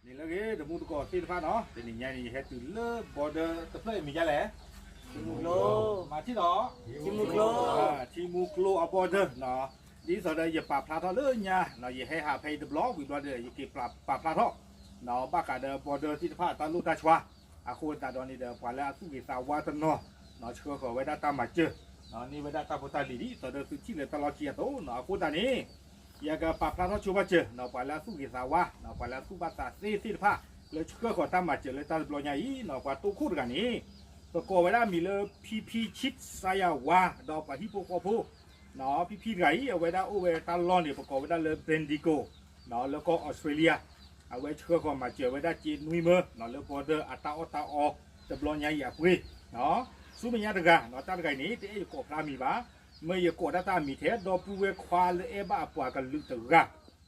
န့ၣ်လၢဂ့ၤ တမူတကိးသ့ၣ်တဖၣ်နီၤ, တနံၤညါန့ၣ် ယဟဲတုၤလၢ border တဖျၢၣ်အံၤမ့ၢ်ဒ်လဲၣ်, မၤထံၣ်ဒီး ထံမူကျိအ border နီၤ, ဒ်သိးဒီးယပာ်ဖျါထီၣ်လၢညါနီၤ, ယဟဲဟးဖဲအံၤတဘျီ ဝံၤဘျီဒီး ယက့ၤပာ်ဖျါထီၣ်နီၤ, ဘၣ်ဃးဒီး border သ့ၣ်တဖၣ်တၢ်လိၣ်တၢ်ဆှါ, အဃိသတးဒီးန့ၣ်ဒီး ပှၤလၢအသူၣ်ဂ့ၤသးဝါတနီၤနီၤ ဆှၢဃီၤဝဲဒၣ်တၢ်မၤစၢၤနီၤ, န့ၢ်ဝဲဒၣ်တၢ်ဖိတၢ်လံၤဒ်သိးဒီးသုထံၣ်လၢတၢ်လီၢ်ခံအသိးနီၤ, အဃိသတးန့ၣ် ယကပာ်ဖျါထီၣ်ဆိဘၣ်စၢၤနီၤ, ပှၤလၢအသူၣ်ဂ့ၤသးဝါနီၤ, ပှၤလၢအသူၣ်ဘၣ်သးသ့သ့ၣ်တဖၣ် လၢဆှၢဃီၤတၢ်မၤစၢၤလၢတၢ်တဘျီညါအံၤနီၤ, ပှၤတိခိၣ်တဂၤန့ၣ် ပကိးဝဲဒၣ်အမံၤလၢ ဖံဖံ ဆံးစါယၤဝါ ဒီးပှၤဟံၣ်ဖိဃီဖိနီၤ, ဖံဖံတဂၤအံၤ အဝဲဒၣ်အိၣ်ဝဲတၢ်လီၢ်န့ၣ် ပကိးဝဲဒၣ်လၢ Bendigo နီၤ, လၢကီၢ်အီစထြ့လယါ, အဝဲဆှၢဃီၤမၤစၢၤဝဲဒၣ်စ့နွံမၢနီၤ, လၢ border အတၢ်အီၣ်တၢ်အီတဘျီညါအံၤအပှ့ၤ ဆူမဲာ်ညါတဂၤနီၤ, တၢ်တဂၤအံၤန့ၣ် တအဲၣ်ယကိးဖျါမံၤဘၣ်, မ့ၢ်ယကိးဒၣ်တၢ်အမံၤထဲ ဒီပုၢ်ဝဲၢ်ခွါလၢအဲၣ်ဘၣ်အပှၤကလုာ်တဂၤ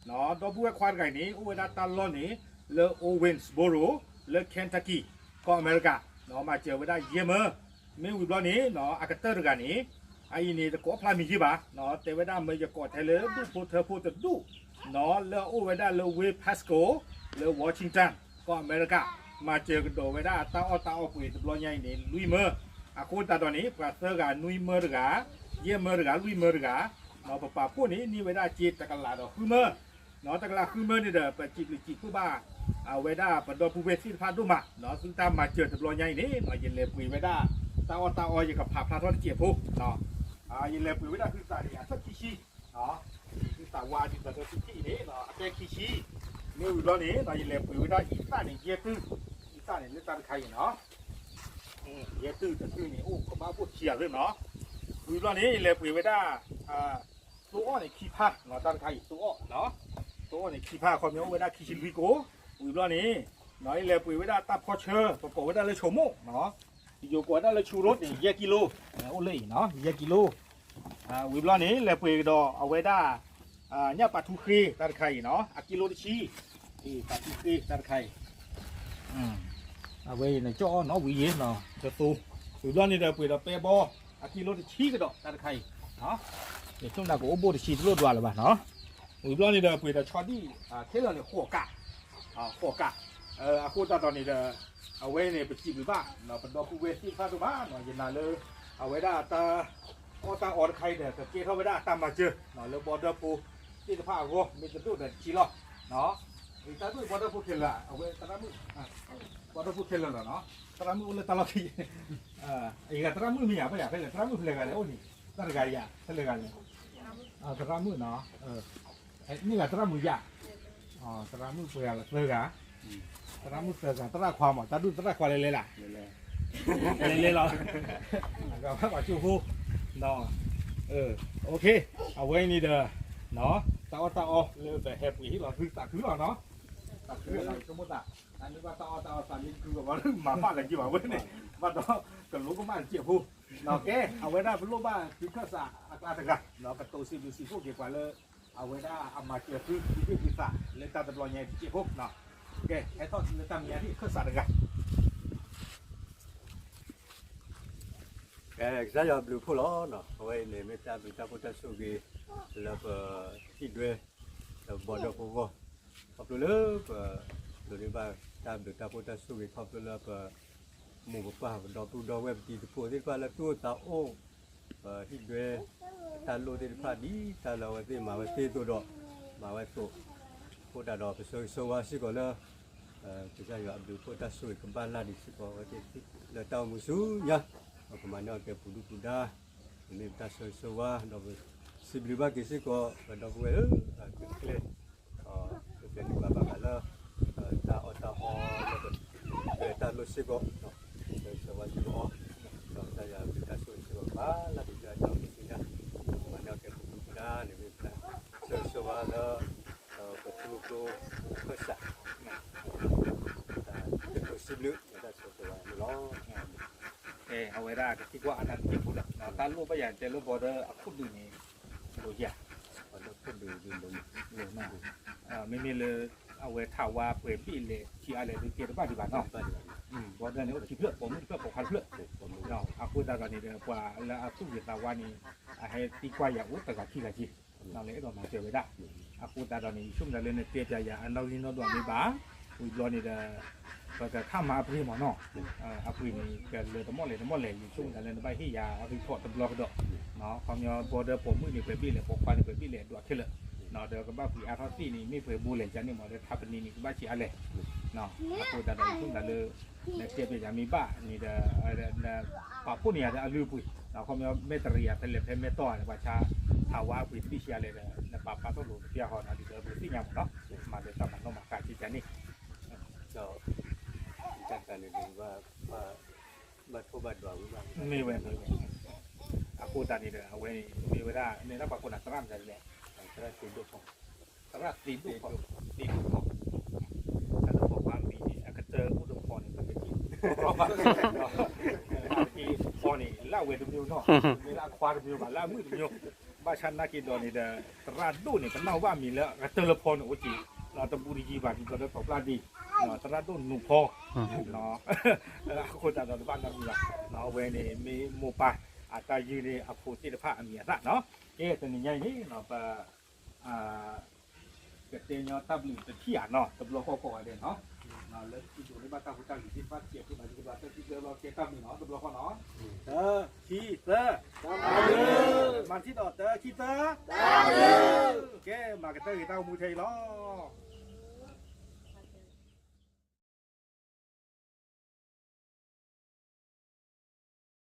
နီၤ, ဒီပုၢ်ဝဲၢ်ခွါတဂၤအံၤန့ၣ် အိၣ်ဝဲဒၣ်တၢ်လီၢ်န့ၣ် လၢ Owensboro လၢ Kentucky ကီၢ်အမဲရကၤနီၤ, မၤစၢၤဝဲဒၣ်ယဲၢ်မၢ မ့ၢ်ဝံၤဘျီန့ၣ်နီၤ, အကတၢၢ်တဂၤန့ၣ် အအံၤန့ၣ် တကိးဖျါမံၤယ့ၢ်ဘၣ်နီၤ, တဲဝဲဒၣ်မ့ၢ်ယကိးထဲလၢဒူၣ်ဖိထၢဖိတဒူၣ်နီၤ, လၢအအိၣ်ဝဲဒၣ်လၢ Wayne Pasco လၢ Washington ကီၢ်အမဲရကၤ, မၤစၢၤကဒီးဝဲဒၣ်တၢ်အီၣ်တၢ်အီပှ့ၤတဘျီညါအံၤန့ၣ် လွံၢ်မၢ, အဃိသတးဒီးန့ၣ် ပှၤသၢဂၤ နွံမၢတဂၤ, ယဲၢ်မၢတဂၤ, လွံၢ်မၢတဂၤနီၤ, ပပာ်ဖှိၣ်န့ၣ် န့ၢ်ဝဲဒၣ်စ့တကလးဒီးဃုမၢ နီၤ, တကလးဃုမၢန့ၣ်ဒီး ပစံးဘျုးစံးဖှိၣ်ဘၣ် အဝဲဒၣ်ပဒီပုၢ်ဝဲၢ်သ့ၣ်တဖၣ်ဒိၣ်မးနီၤ, သုတၢ်မၤစၢၤတဘျီညါအံၤန့ၣ်နီၤ, ယလဲၤပှ့ၤဝဲဒၣ် တၢ်အီၣ်တၢ်အီ ယကဖးဖျါထီၣ်တစဲးဖိနီၤ, ယလဲၤပှ့ၤဝဲဒၣ်ဟုသးန့ၣ် အထၢၣ်ခံဆံ ဟုသးဝါဒ်သိးဒီးသုထံၣ်အံၤန့ၣ်နီၤ, အထၢၣ်ခံဆံ, မ့ၢ်ဝံၤဘျီန့ၣ်နီၤ, ယလဲၤပှ့ၤဝဲဒၣ်အံသၣ်န့ၣ် ယဲၢ်တုၢ်, အံသၣ်န့ၣ်လၢတၢ်တခါအံၤနီၤ ယဲၢ်တုၢ်တတုၢ်န့ၣ် အိၣ်ကဘၣ်အိၣ်ခံဂၤသ့နီၤ, ဝံၤဘျီန့ၣ် ယလဲၤပှ့ၤဝဲဒၣ် သိအီၣ်န့ၣ်ခံဖၣ်နီၤ, တၢ်တခါအံၤ သိအီၣ်နီၤ, သိအီၣ်န့ၣ်ခံဖၣ် ခီပညီအိၣ်ဝဲဒၣ်ခံဆံလွံၢ်ကိၣ်, ဝံၤဘျီန့ၣ်နီၤ, ယလဲၤပှ့ၤဝဲဒၣ်တၢ်ဖီၣ်ဆၢ ပကိးဝဲဒၣ်လၢဆိမိၣ်နီၤ, ယိၤကိးဝဲဒၣ်လၢဆူရိၣ်န့ၣ် ယဲၢ်ကံလိ, အိၣ်လၢအံၤနီၤ ယဲၢ်ကံလိ, ဝံၤဘျီန့ၣ် လဲၤပှ့ၤကဒီးအဝဲဒၣ် ညၣ်ပာ်ထူဃ့ တၢ်တခါအံၤနီၤ, အကံလိတဆံ, ပာ်ထူဃ့ တၢ်တခါအံၤ အဝဲအံၤန့ၣ် ကၠီၣ်အီၣ်နီၤ ဝံၤယ့ၤနီၤ တသိ, ဝံၤဘျီန့ၣ်ဒီးပှ့ၤဒီးပဲဘီ အကံလိတဆံကဒီး တၢ်တခါအံၤ, ယဆိကမိၣ်ကအိၣ်ဘိၣ်တဆံတလိၣ်ဒွးလၢၤဘၣ်နီၤ, ဝံၤဘျီန့ၣ်ဒီးပှ့ၤဒီးဆီဒံၣ် ခဲလၢာ်န့ၣ် ဃိးကး, ဃိးကး, အဃိသတးဒီးန့ၣ်ဒီး အဝဲန့ၣ် ပစံးဘျုးဘၣ် ပဒီပုၢ်ဝဲၢ်သ့ၣ်တဖၣ်ဒိၣ်မးနီၤ, ယနာ်လၢ အဝဲဒၣ်တၢ်အီၣ်တၢ်အီတခါအံၤဒီး ကကဲထီၣ်ဝဲဒၣ်တၢ်မၤစၢၤ လၢ border ဖိသ့ၣ်တဖၣ်အဂီၢ် မ့ၢ်တဒိၣ်ဒီးတဆံလီၤ, တၢ်ဒိၣ် border ဖိခဲလၢာ် အဝဲသရၣ်မုၣ် border ဖိခဲလၢာ်လီၤနီၤ, သရၣ်မုၣ်အိၣ်လၢတၢ်လီၢ်ခံ အဂၤသရၣ်မုၣ်မ့ၢ်ယၤ ဘၣ်ယၤဖဲလဲၣ် သရၣ်မုၣ်ဖဲလဲၣ်ဂၤလဲၣ်အိၣ်န့ၣ်, တၢ်တဂၤယၤ ဖဲလဲၣ်ဂၤလဲၣ်, သရၣ်မုၣ်နီၤ, မ့ၢ်ဂၤသရၣ်မုၣ်ယၤ, သရၣ်မုၣ်ပှဲၤဂၤလီၤသၢဂၤ, သရၣ်မုၣ်သၢဂၤ သရၣ်ခွါမး တၢ်ဒိၣ်သရၣ်ခွါလဲၤလဲၤလၢ်, လဲၤလဲၤလီၤ, အဂၤဘၣ်ပှၤကၠိဖိ, အဝဲန့ၣ်ဒီး တၢ်အီၣ်တၢ်အီလၢပဟဲပှ့ၤဟ့ၣ်လီၤသုသးခုလီၤနီၤ, သးခုလီၤ ဆိကမိၣ်သး, အန့ၣ်ဘၣ်တၢ်အီၣ်တၢ်အီသးမ့ၢ်တခုဘၣ် မၤဘၣ်လၢၤက့ၤဘၣ်ဝဲန့ၣ်, ဘၣ်ဒီးကလိကမၣ်တစဲးဖိ, ကဲ အဝဲဒၣ်ပလိၣ်ဘၣ်သုခၢၣ်စးအကျါတဂၤ, ပတိၢ်စံးဘျုးစံးဖှိၣ်က့ၤပှၤလၢ အဝဲဒၣ်အမၤစၢၤသု သုဟ့ၣ်သုသးလၢတၢ်တဘျီညါတစဲးဖိ, ကဲ ဟဲထီၣ်လၢတၢ်မဲာ်ညါဒ်ခၢၣ်စးတဂၤ ကစၢ်ယွၤဘျုးဖှိၣ်လီၤ. အဝဲအံၤန့ၣ် မ့ၢ်တၢ်ဘျုးတၢ်ဖှိၣ်တၢ်ဆိၣ်ဂ့ၤ လၢပဟံၣ်ဒွဲ လၢပဘီဒၢဖိအဂီၢ်, ခီဖျိလၢပ ဒိးန့ၢ်ဘၣ်တၢ်ဘျုးတၢ်ဖှိၣ်တၢ်ဆိၣ်ဂ့ၤ ခီဖျိလၢပ မိၢ်ပပၢ် ပဒီပုၢ်ဒီဝဲၢ် ပတံၤသကိးသ့ၣ်တဖၣ်လၢသူၣ်အိၣ်သးအိၣ် ပဟံၣ်ဒွဲ တၢ်လိၣ်သ့ၣ်တဖၣ် ဒ်တၢ်လၢအဝဲသ့ၣ်မၤဝဲသ့ၣ်အသိးဒီး မၤဝဲအသိး, အဃိသတးဒီး ပဆၢဂ့ၤဆၢဝါစ့ၢ်ကီးလၢ ကစၢ်ယွၤအဘျုးအဖှိၣ်တၢ်ဆိၣ်ဂ့ၤကဘၣ်လၢ်ဒံးစ့ၢ်ကီး အဝဲသ့ၣ်လၢတၢ်အိၣ်မူဆူညါ, ပကမၤန့ၢ်အီၤကဲပူၤဒုၣ်ပူၤဒါ, မ့ၢ်ပတၢ်ဆၢဂ့ၤဆၢဝါ ဒီးပစံးဘျုးဘၣ်က့ၤစ့ၢ်ကီး ပဒီပုၢ်ဝဲၢ်လၢ ကျဲ ကကဲန့ၢ်ဘၣ်ဘၣ်ဃးလၢ တၢ်အီၣ်တၢ်အီလၢပ တၢ်လိၣ်စ့ၢ်ကီး ဆၢဂ့ၤဆၢဝါစ့ၢ်ကီး ဒီးကစၢ်ယွၤအဘျုးတၢ်ဆိၣ်ဂ့ၤစ့ၢ်ကီး ကဘၣ်လၢ်ဒံးလၢတၢ်အိၣ်မူဆူညါ, ပကမၤန့ၢ်အီၤကဲပူၤဒုၣ်ပူၤဒါန့ၣ် မ့ၢ်ပတၢ်ဆၢဂ့ၤဆၢဝါလၢ ပထူဖိခၢၣ်စး တၢ်စံးဘျုးတၢ်ဆိၣ်ဂ့ၤဝဲန့ၣ်လီၤ. အဝဲဒၣ်ကသံကွၢ်အါတက့ၢ်ဖိလၢ တၢ်လိၣ်ဘၣ်ယၤတဲလၢ border အခိၣ်ဒုးန့ၣ် လိၣ်ယၤ ခိၣ်ဒုး လိၣ်နီၤ, မ့မ့ၢ်လၢ အဝဲထးဝါပှဲၤဘ့ၣ်လဲၣ် ထံအါလဲၣ် ဒုးကဲတဘၣ်ဒံးဘၣ်နီၤ, border န့ၣ် အိၣ်ခံဖျၢၣ် ပိာ်မုၣ်တဖျၢၣ် ပိာ်ခွါတဖျၢၣ်, အဃိသတးဒီးန့ၣ်ဒီး ပှၤလၢအသူၣ်ဂ့ၤသးဝါန့ၣ် အဟဲသံကွၢ်ယၤအိၣ်တဂၤခံဂၤက့ၤ နီၤ လၢအဲၣ်ဒိးမၤစၢၤဝဲဒၣ်, အဃိသတးဒီးန့ၣ် ယဆိကမိၣ်လၢနတဲပၠးယၤအနီၣ်ဂံၢ်နီၣ်ဒွးမ့ၢ်ဘၣ်, ဝံၤဘျီန့ၣ်ဒီး ပကခါမၤအပှ့ၤမးနီၤ, အပှ့ၤန့ၣ် ကလၢတမီၢ်လဲၣ်တမီၢ်လဲၣ် ယဆိကမိၣ်သးလၢနဘၣ်ဟ့ၣ်ယၤအ report တဘျီကဒီး, ခီပညီ border ပိာ်မုၣ်န့ၣ် ပှဲၤဘ့ၣ်လဲၣ် ပိာ်ခွါန့ၣ် ပှဲၤဘ့ၣ်လဲၣ် ဒွးခဲလၢာ်, ဒီးကဘၣ်ပှ့ၤအါထီၣ်သ့ၣ်န့ၣ် မ့ၢ်ပှဲၤဘိလဲၣ် ယန့ၣ်မး ဒီးထးပနံၤန့ၣ် ကဘၣ်ဆံးအါလဲၣ်, အဃိသတးဒီး ယဆိကမိၣ်သးလၢ နတဲပျဲယၤမ့ၢ်ဘၣ်န့ၣ်ဒီး ပာ်ဖှိၣ်န့ၢ်ယၤဒီးအလုၢ်အပှ့ၤ, ခီပညီ မဲၣ်တရံးယၤဖဲလဲၣ် ဖဲမဲၣ်တီၢ်န့ၣ် ပှၤဆါ ဟးဝါအပှ့ၤတဘ့ၣ်ဆံးအါလဲၣ်ဒီး နပာ်ဖျါထီၣ်လိာ်ကသ့အဃိန့ၣ် ဒ်သိးပကသ့ၣ်ညါမးနီၤ, မၤလၢတၢ်မၤနီၣ်မၤဃါက့ၤကန့ၣ် တၢ်တခါန့ၣ် ဘၣ်ထိၣ်ဘၣ်ဒွးဝံၤဘၣ် မ့ၢ်ဝဲမ့ၢ်ဝဲ, အဃိသတးန့ၣ်ဒီး အဝဲန့ၣ် မ့ၢ်ဝဲဒၣ် နဒၣ်ပှၤကိးနၤသရၣ်မတၤလဲၣ်, သရၣ်သ့ဒိၣ်ဖီ, သရၣ်သ့ဒိၣ်ဖီ, သ့ဒိၣ်ဖီ, တၢ်လၢပိာ်ခွါမံၤန့ၣ် အကတၢၢ်အိၣ်တဖီန့ၣ် ပကထံၣ်, ဖီန့ၣ် လၢအဝဲတမံၤနီၤ, မ့ၢ်လၢအခွါတမံၤဘၣ် လၢအမုၣ်တမံၤ, ဘၣ်ဆၣ်နာ်က့ၤဒီးန့ၣ်ဒီး သရၣ်ဒိၣ်န့ၣ် ပနၢ်ဟူဘၣ်မံၤလၢအကတၢၢ်လၢဖီန့ၣ်အိၣ်က့ၤ, ဒီးတဘူးတယံၤဘၣ် ဒ်သိးလၢထီၣ်ဖျါဒံး, သရၣ်ဒိၣ်နူၤဖီ, အဃိသတးဒီးတဘၣ်နီတမံၤဘၣ်, အဝဲန့ၣ်မ့ၢ်မိၢ်ပၢ်အတၢ်ယုၢ်န့ၣ် အဖိသ့ၣ်တဖၣ်အမံၤအသၣ်နီၤ, ကဲတနံၤညါအံၤန့ၣ် ပ ကတဲညီတၢ်ဘျုးတထံၣ်ဧါနီၤ တဘျီဃီဃီဂၤဒဲးနီၤ, လၢခံဒိးန့ၢ်ဘၣ်တၢ်ဖိတၢ်လံၤသ့ၣ်တဖၣ် စဲးဖိဘၣ်ယကဘၣ်တၢ်သံကျၢလီၤ ကဲတၢ်ဘျုးနီၤ တဘျီဃီနီၤ, တၢ ခံ သၢ, မၤတထံၣ်ဒီးတၢ ခံ သၢ, ကဲမၤကတၢၢ်ဂ့ၤတၢ်အိၣ်မူထဲအံၤလီၤ.